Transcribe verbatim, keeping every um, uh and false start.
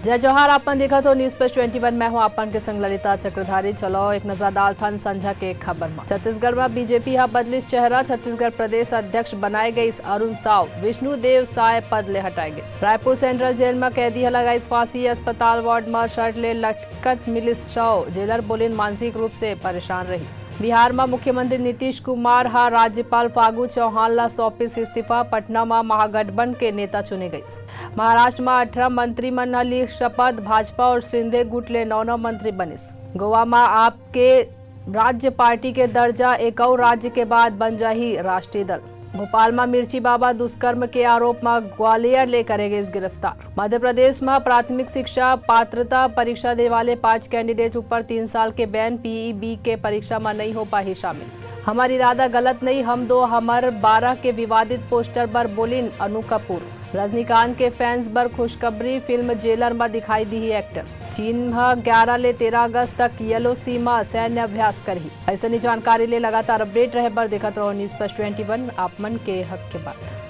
जय जोहार, आप मन देखत हो News Flash twenty one, मैं हूं आप मन के संग ललिता चक्रधारी। चलो एक नजर डालथन संझा के खबर म। छत्तीसगढ़ म बीजेपी ह बदलिस चेहरा, छत्तीसगढ़ प्रदेश अध्यक्ष बनाए गइस अरुण साव, विष्णुदेव साय पद ले हटाए गइस। रायपुर सेंट्रल जेल म कैदी ह लगाइस फांसी, अस्पताल वार्ड म शर्ट ले लटकत मिलिस शव, जेलर बोलिन मानसिक रूप से परेशान रहिस। बिहार म मुख्यमंत्री नीतीश कुमार ह राज्यपाल फागू चौहान ल सौंपिस इस्तीफा, पटना म महागठबंधन के नेता चुने गइस। महाराष्ट्र म अठारह मंत्री मन ह ली शपथ, भाजपा और शिंदे गुट ले नौ नौ मंत्री बनिस। गोवा म आप के राज्य पार्टी के दर्जा, एकऊ राज्य के बाद बन जाही राष्ट्रीय दल। भोपाल म मिर्ची बाबा दुष्कर्म के आरोप म ग्वालियर ले करे गइस गिरफ्तार। मध्य प्रदेश म प्राथमिक शिक्षा पात्रता परीक्षा दे वाले पांच कैंडिडेट ऊपर तीन साल के बैन, पीईबी के परीक्षा म नइ हो पाही शामिल। हमर इरादा गलत नइ, हम दो हमर बारह के विवादित पोस्टर बर बोलिन अनु कपूर। रजनीकांत के फैंस बर खुशखबरी, फिल्म जेलर म दिखाई दिही एक्टर। चीन ह ग्यारह ले तेरह अगस्त तक येलो सी म सैन्य अभ्यास करही। अइसने जानकारी ले लगातार अपडेट रहे बर देखत रहो News Flash twenty one, आप मन के हक के बात।